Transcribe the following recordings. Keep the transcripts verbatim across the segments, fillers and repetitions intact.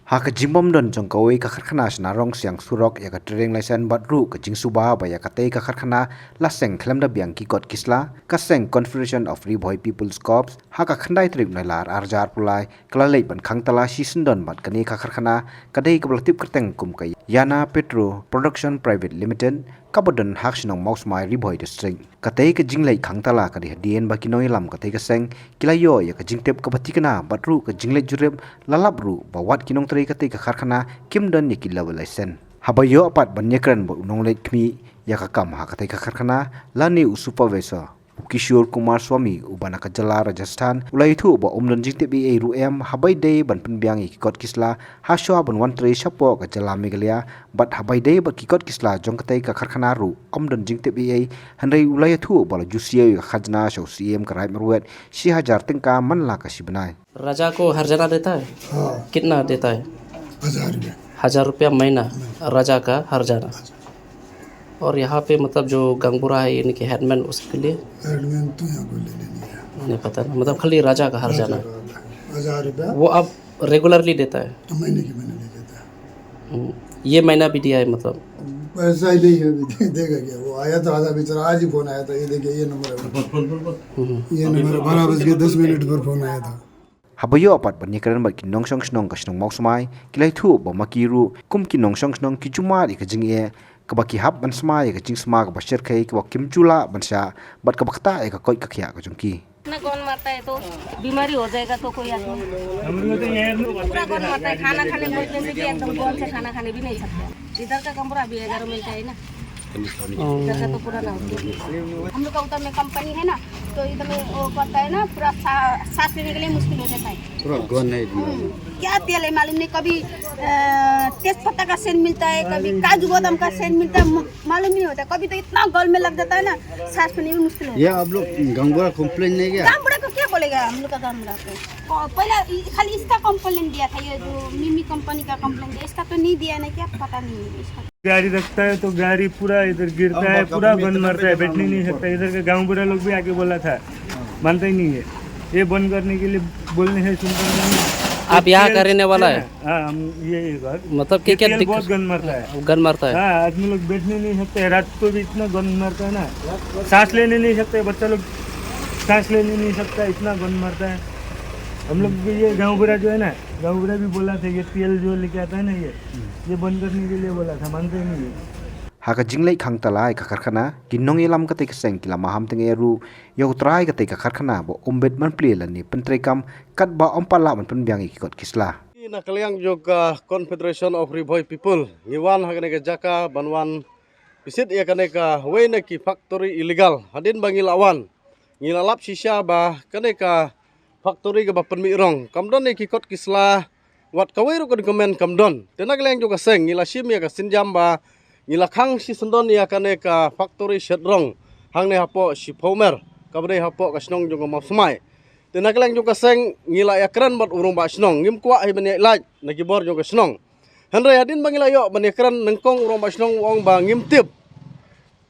Ha ka jingbym don jong kawei ka karkhana shnarong siang surok ïa ka trading license bad ruh ka jingsuba ba ïa katei ka karkhana la seng khlem da biang ki kot ki sla, ka seng Confederation of Ri Bhoi People's Corps ha ka khyndai tarik Nailar arhajar arphew lai ka la leit ban khang tala shisyndon bad kane ka karkhana ka dei kaba la tip kyrteng kum ka Yana Petro Production Private Limited kaba don ha ka shnong Mawsmai, Ri Bhoi District. Katei ka jingleit khang tala ka dei hadien ba ki nongïalam katei ka seng ki la ïoh ïa ka jingtip kaba thikna bad ruh ka jingleit jurip la lap ruh ba wat ki nongtrei katei ka karkhana kim don ïa ki level license. Haba ïoh pat ban ïakren bad u nongleit khmih ïa ka kam ha katei ka karkhana lane u supervisor, u Kishore Kumar Swami uba na ka jylla Rajasthan u la ïathuh ba um don jingtip ei ei ruh em haba ïadei ban pynbiang ïa ki kot ki sla ha shwa ban wan trei shapoh ka jylla Meghalaya bad haba ïadei bad ki kot ki sla jong katei ka karkhana ruh um don jingtip ei ei, hynrei u la ïathuh ba la ju siew ïa ka khajna sha u C M ka Raid Marwet shi hajar tyngka man la ka shi bnai. राजा को हरजाना देता है? हाँ। कितना देता है? हजार रुपया। हजार रुपया महीना? राजा का हरजाना। और यहाँ पे मतलब जो गांगबुरा है, यानी कि हेडमैन, उसके लिए? हेडमैन तो यहाँ कोई लेने नहीं है। नहीं पता ना, मतलब खाली राजा का हरजाना। राजा का हरजाना। हजार रुपया। वो आप रेगुलरली देता है? महीने के महीने ले जाता है। हम्म, ये महीना भी दिया है मतलब? पैसा ही नहीं है, अभी दे-, देगा क्या? वो आया था, आधा बेचारा, आज ही फोन आया था, ये देखिए, ये नंबर है। हम्म। ये नंबर है, बारह बज के दस मिनट पर फोन आया था। Haba ïoh pat ban ïakren bad ki nongshong shnong ka shnong Mawsmai ki la ïathuh ba ma ki ruh kum ki nongshong shnong ki ju mad ïa ka jingeh kaba ki hap ban sma ïa ka jingsma kaba shyrkhei kaba kim ju lah ban shah bad kaba ktah ïa ka koit ka khiah ka jong ki. इतना गंध मारता है तो बीमारी हो जाएगा तो कोई आदमी। पूरा गंध मारता है, खाना खाने बोलते हैं कि एकदम गंध से खाना खाने भी नहीं सकते। इधर का कमरा भी हजार मिलता है ना, इधर का तो पूरा ना होता है। हम लोग का उधर में कंपनी है ना, तो इधर में वो करता है ना, पूरा सा-, सांस लेने के लिए मुश्किल हो जाता है। पूरा गंध है इधर। हम्म, क्या तेल है मालूम नहीं, कभी अ, तेज पत्ता का सेंट मिलता है, कभी काजू बादाम का सेंट मिलता है, म-, मालूम नहीं होता। कभी तो इतना गल में लग जाता है ना, सांस लेने में मुश्किल होता है। ये आप लोग गांगबुरा कंप्लेन नहीं किया? गांगबुरा को क्या बोलेगा हम लोग का गांगबुरा को? को-, पहले इ-, खाली इसका कंप्लेन दिया था, ये जो मिमी कंपनी का कंप्लेन दिया, इसका तो नहीं दिया ना क्या, पता नहीं है इसका। गाड़ी रखता है तो गाड़ी पूरा इधर गिरता है, पूरा गंध मारता है, बैठने नहीं सकता। इधर के गांगबुरा लोग भी आके बोला था, मानता ही नहीं है। ये बंद करने के लिए बोलने हैं, सुनता नहीं है। आप यहाँ का रहने वाला है? हाँ, हम ये, ये घर। मतलब, क्या, ये क्या तेल दिक्कत? बहुत गंध मारता है। गंध मारता है? हाँ, आदमी लोग बैठने नहीं सकते, रात को भी इतना गंध मारता है ना, सांस लेने नहीं सकते, बच्चा लोग सांस लेने नहीं सकता, इतना गंध मारता है। हम लोग भी, ये गांगबुरा जो है ना, गांगबुरा भी बोला था, ये तेल जो लेके आता है ना, ये, ये बंद करने के लिए बोला था, मानते ही नहीं है। Ha ka jingleit khang tala ïa ka karkhana, ki nongïalam katei ka seng ki la maham tyngeh ruh ïa u trai katei ka karkhana ba um bit ban plie lane pyntreikam katba um pat lah ban pynbiang ïa ki kot ki sla. Na ka liang jong ka Confederation of Ri Bhoi People ngi wan ha kane ka jaka ban wan visit ïa kane kawei na ki factory illegal. Hadien ba ngi la wan, ngi la lap shisha ba kane ka factory kaba pynmih rong kam don ïa ki kot ki sla, wat kawei ruh ka document kam don. Te na ka liang jong ka seng ngi la shim ïa ka sienjam ba ngi la khang shisyndon ïa kane ka factory shet rong hangne hapoh Shiphumer, kaba dei hapoh ka shnong jong ka Mawsmai. Te na ka liang jong ka seng ngi la ïakren bad u rangbah shnong, ngim kwah hi ban ïaid lait na ki bor jong ka shnong. Hynrei hadien ba ngi la ïoh ban ïakren nyngkong, u rangbah shnong u ong ba ngim tip.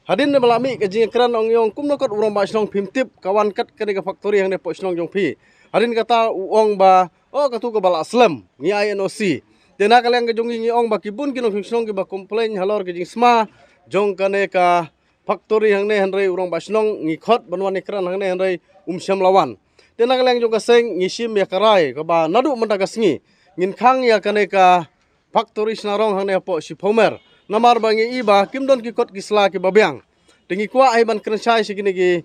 Hadien ba la mih ka jingïakren, ong, ïa ong kumno kat u rangbah shnong phim tip ka wan kat kane ka factory hangne hapoh shnong jong phi. Hadien kata u ong ba, oh, katu kaba la slem, ngi ai N O C. Te na ka liang ka jong ngi ngi ong ba ki bun ki nongshong shnong kiba complain halor ka jingsma jong kane ka factory hangne, hynrei u rangbah shnong ngi khot ban wan ïakren hangne hynrei um shym la wan. Te na ka liang jong ka seng ngi shim ïa ka rai kaba naduh mynta ka sngi ngin khang ïa kane ka factory shnarong hangne hapoh Shiphumer. Namar ba ngi i ba kim don ki kot ki sla kiba biang. Te ngi kwah hi ban kren shai sha kine ki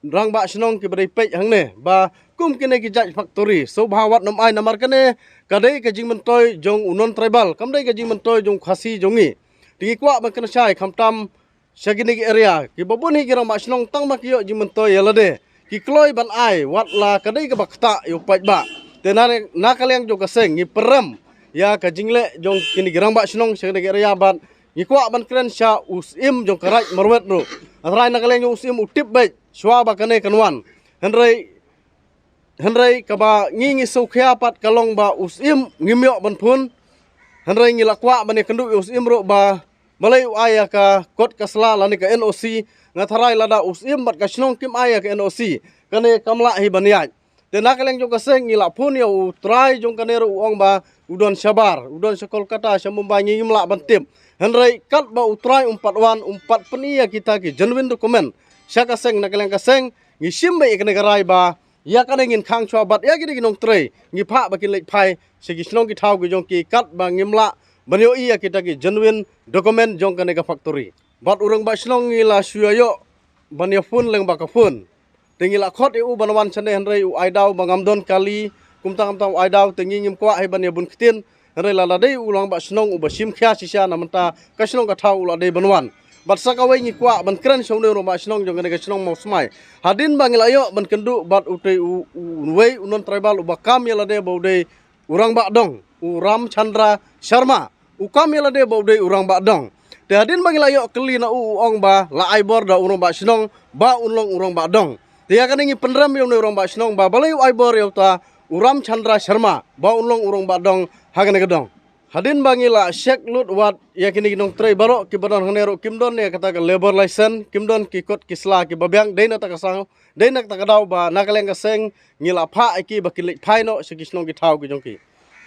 rangbah shnong kiba dei peit hangne ba kum kine ki jait factory sngewbha wat nym ai, namar kane ka dei ka jingmyntoi jong u non-tribal, kam dei ka jingmyntoi jong u Khasi jong ngi. Te ngi kwah ban kren shai khamtam sha kine ki area kiba bun hi ki rangbah shnong tang ba ki ïoh jingmyntoi ïa lade, ki kloi ban ai wat la ka dei kaba ktah ïa u paidbah. Te na, na ka liang jong ka seng ngi pyrem ïa ka jingleh jong kine ki rangbah shnong sha kine ki area bad ngi kwah ban kren sha u Syiem jong ka Raid Marwet ruh. Hynrei na ka liang jong u Syiem u tip beit shuwa ba kane kan wan. Hynrei, hynrei kaba ngi ngi sngewkhia pat ka long ba u Syiem ngim ïoh ban phone. Hynrei ngi la kwah ban ïakynduh ïa u Syiem ruh ba balei u ai ïa ka kot ka sla lane ka N O C, nga tharai lada u Syiem bad ka shnong kim ai ïa ka N O C, kane kam lah hi ban ïaid. Te na ka liang jong ka seng ngi la phone ïa u trai jong kane ruh, u ong ba u don shabar, u don sha Kolkata, sha Mumbai, ngi ngim lah ban tip. Hynrei katba u trai um pat wan, um pat pyni ïa kita ki genuine document sha ka seng, na ka liang ka seng, ngi shim beit ïa kane ka rai ba ïa kane ngin khang shuwa bad ïa kine ki nongtrei ngi phah ba kin leit phai sha ki shnong ki thaw ki jong ki katba ngim lah ban ïohi ïa kita ki genuine document jong kane ka factory. Bad u rangbah shnong ngi la shu ïa ïoh ban ïa phone lyngba ka phone. Te ngi la khot ïa u ban wan shane, hynrei u ai daw ba ngam don kali, kumta kumta u ai daw, te ngi ngim kwah hi ban ïa bun ktien. Hynrei lada dei u rangbah shnong uba shim khia shisha, na mynta ka shnong ka thaw u la dei ban wan. Bad sa kawei ngi kwah ban kren sha une u rangbah shnong jong kane ka shnong Mawsmai. Hadien ba ngi la ïoh ban kynduh bad utei u, u, uwei u non tribal uba kam ïa lade ba u dei u rangbah dong, u Ramchandra Sharma. U kam ïa lade ba u dei u rangbah dong. Te hadien ba ngi la ïoh kylli na u, u ong ba la ai bor da u rangbah shnong ba un long u rangbah dong. Te ïa kane ngi pynrem ïa une u rangbah shnong ba balei u ai bor ïa uta u Ramchandra Sharma ba un long u rangbah dong ha kane ka dong. Hadien ba ngi la check lut wat ïa kine ki nongtrei baroh kiba don hangne ruh kim don ïa kata ka labour license, kim don ki kot ki sla kiba biang, dei na kata ka saw, dei na kata ka daw ba na ka liang ka seng ngi la phah ïa ki ba kin leit phai noh sha ki shnong ki thaw ki jong ki.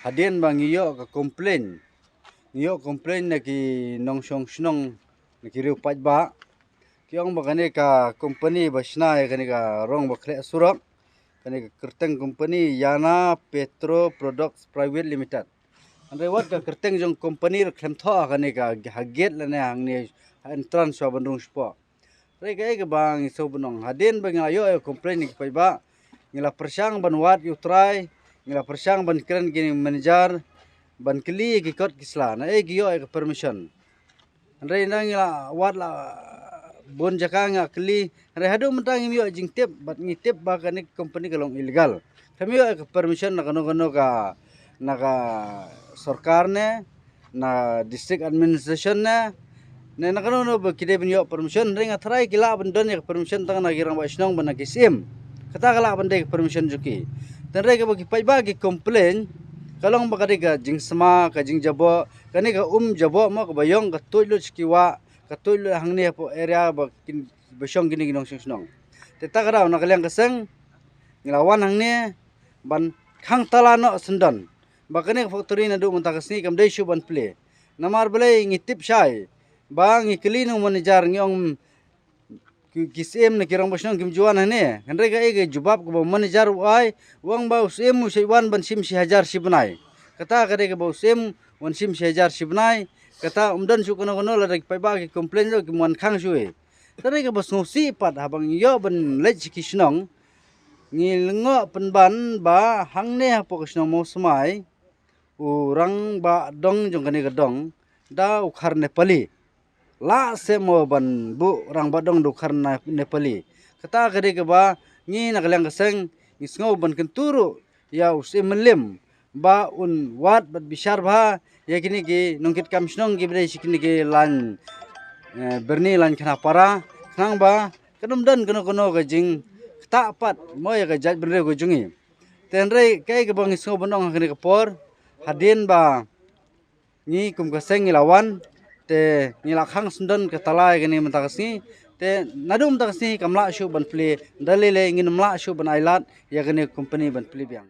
Hadien ba ngi ïoh ka complain, ngi ïoh complain na ki nongshong shnong na ki riew paidbah. Ki ong ba kane ka company ba shna ïa kane ka rong ba khleh surok, kane ka kyrteng company Yana Petro Products Private Limited. Hynrei wat ka kyrteng jong company ruh khlem thoh ha kane ka, ha gate lane hangne ha entrance shuwa ban rung shapoh. Hynrei kaei kaba ngi sngewbha ban ong, hadien ba ngi la ïoh ïa complain na ki paidbah, ngi la pyrshang ban wad ïa u trai, ngi la pyrshang ban kren ki manager ban kylli ïa ki kot ki sla naei ki ïoh ïa ka permission. Hynrei na ngi la wad la bun jaka ngi la kylli, hynrei haduh mynta ngim ïoh jingtip, bad ngi tip ba kane ka company ka long illegal. Khlem ïoh ka permission na kano kano ka, na ka sorkar ne, na district administration ne, ne na kano kano ba ki dei ban ïoh permission, hynrei nga tharai ki lah ban don ïa ka permission tang na ki rangbah shnong bad na ki syiem. Kata ka lah ban dei ka permission jong ki. Te hynrei kaba ki paidbah ki complain, ka long ba ka dei ka jingsma, ka jingjaboh, kane ka um jaboh mo kaba ïong ka tuid lut sha ki wah, ka tuid lut hangne hapoh area ba kin, ba shong kine ki nongshong shnong. Te ta ka daw na ka liang ka seng ngi la wan hangne ban khang tala noh syndon ba kane ka factory naduh mynta ka sngi kam dei shuh ban plie. Namar balei ngi tip shai ba ngi kylli na u manager ngi ong ki, ki syiem na ki rangbah shnong kim ju wan hangne. Hynrei kaei ka jubab kaba u manager u ai, u ong ba u syiem u shait wan ban shim shi hajar shi bnai. Kata ka dei kaba u syiem wan shim shi hajar shi bnai. Kata um don shuh kano kano, lada ki paidbah ki complain ruh kim wan khang shuh. Te hynrei kaba sngewsih pat haba ngi ïoh ban leit sha ki shnong, ngi lyngngoh pynban ba hangne hapoh ka shnong Mawsmai u rangbah dong jong kane ka dong da u khar Nepali. Lah seh mo ban buh rangbah dong da u khar na-, Nepali. Kata ka dei kaba ngi na ka liang ka seng ngi sngew ban kyntu ruh ïa u Syiem Mylliem ba un wad bad bishar bha ïa kine ki nongkitkam shnong kiba dei sha kine ki lain, eh, Byrni, lain Khanapara, khnang ba kan ym don kano kano ka jingktah pat mo ïa ka jaitbynriew ka jong ngi. Te hynrei kaei kaba ngi sngew ban ong ha kane ka por, hadien ba ngi kum ka seng ngi la wan, te ngi la khang syndon ka tala ïa kane mynta ka sngi, te naduh mynta ka sngi kam lah shuh ban plie, da lei lei ngin ym lah shuh ban ailad ïa kane company ban plie biang.